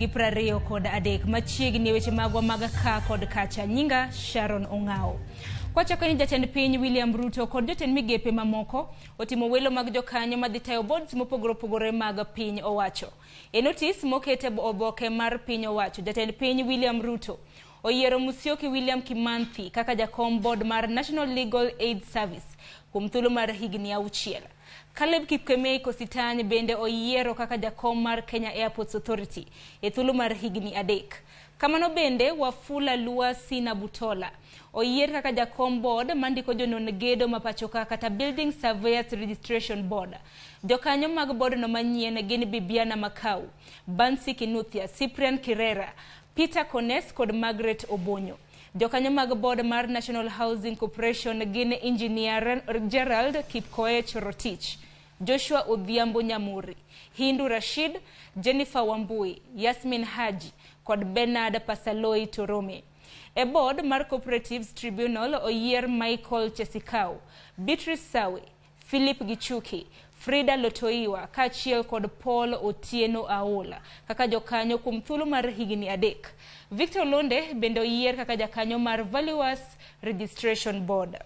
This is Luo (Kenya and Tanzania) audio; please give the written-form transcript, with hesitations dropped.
Gi 23 machiegni e weche magwa mag ka kod kacha. Nyinga Sharon Ong'awo. Kwachako ni jatend piny William Ruto kod jotend migepe mamoko otimo welo mag jokanyo madhi tayo boards mopogore opogore mag piny owacho. E notis moket e oboke mar piny owacho, jatend piny William Ruto oyiero Musyoki William Kimanthi kaka jakom board mar National Legal Aid Service kuom thuolo mar higni 6. Caleb Kipkemei Kositany bende oyiero kaka jakom mar Kenya Airports Authority e thuolo mar higni 3. Kamano bende Wafula Luasi Nabutola oyier kaka jakom board mandiko jonon gedo ma pachoka kata Building Surveyors Registration Board. Jokanyo mag boardno manyien gin Bibiana Makau, Bansi Kinuthia, Cyprian Kirera, Peter Kones kod Margaret Obonyo. Jokanyo mag board mar National Housing Corporation gin Engineer Gerald Kipkoech Rotich, Joshua Odhiambo Nyamuri, Hindu Rashid, Jennifer Wambui, Yasmin Haji kod Bernard Pasaloi Torome. E board mar Cooperatives Tribunal oyier Michael Chesikau, Beatrice Sawe, Philip Gichuki, Frida Lotoiwa kaachiel kod Paul Otieno Aola kaka jokanyo kuom thuolo mar higni 3. Victor Londe bende oyier kaka jakanyo mar Valuers Registration Board.